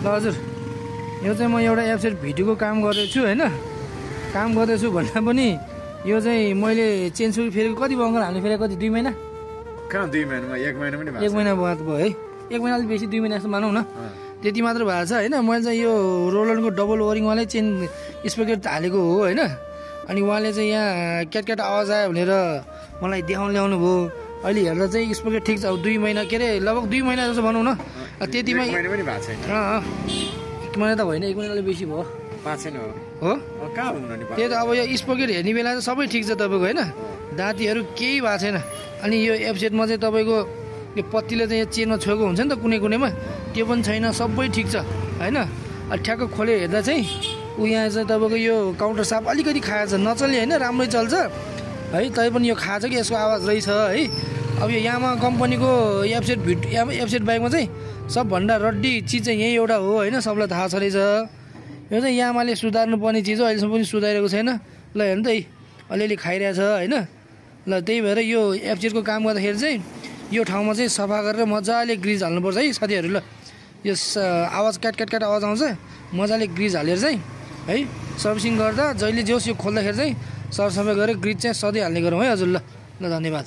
हजुर यो चाहिँ म एउटा एपसेट भिडियोको काम गर्दैछु हैन काम गर्दैछु भन्दा पनि यो चाहिँ मैले चेन्ज फेरि कति भयो अङ्कल हामीले फेरि कति 2 महिना कहाँ 2 महिनामा 1 महिना पनि भएको 1 महिना बाद भयो है 1 महिना अलिक बेसी 2 महिना जस्तो मानौँ न त्यति मात्र भएको छ हैन मैले चाहिँ यो रोलरको डबल ओरिङवालै चेन स्पिकर हालेको हो हैन अनि उहाँले चाहिँ यहाँ क्याट आवाज आयो भनेर मलाई देखाउन ल्याउनु भयो अहिले हेर्दा चाहिँ स्पिकर ठिक छ 2 महिना के अरे लगभग 2 महिना जस्तो भनौँ न त्यतिमा 1 महिना पनि भएको छैन 1 महिना त होइन 1 महिना अलिक बेसी भयो भएको छैन हो कहाँ हुनु नि त्यही त अब यो स्पिकर हेर्ने बेला चाहिँ सबै ठिक छ तपाईँको होइन दाँतीहरू केही भएको छैन अनि यो एपसेटमा चाहिँ तपाईँको यो पत्तीले चाहिँ यो चेनमा छोएको हुन्छ नि त कुनै कुनैमा त्यो पनि छैन सबै ठिक छ होइन ठ्याक्क खोले हेर्दा चाहिँ ऊ यहाँ चाहिँ तपाईँको यो काउन्टर साप अलिकति खाएको छ नचल्ने होइन राम्रै चल्छ है तै पनि यो खाएको छ कि यसको आवाज रहेछ है अब यो यामा कम्पनीको एपसेट बाइकमा चाहिँ सबभन्दा रड्डी चिज चाहिँ यही एउटा हो होइन सबलाई थाहा छ रहेछ यो चाहिँ यामाले सुधार्नुपर्ने चिज हो अहिलेसम्म पनि सुधारेको छैन ल हेर्नु त अलिअलि खाइरहेछ होइन ल त्यही भएर यो एपसेटको काम गर्दाखेरि चाहिँ यो ठाउँमा चाहिँ सफा गरेर मजाले ग्रिज हाल्नुपर्छ है साथीहरू ल यो आवाज क्याट आवाज आउँछ मजाले ग्रिज हालेर चाहिँ है सर्भिसिङ गर्दा जहिले जोस् यो खोल्दाखेरि चाहिँ सरसफाइ गरेर ग्रिज चाहिँ सधैँ हाल्ने गरौँ है हजुर ल धन्यवाद।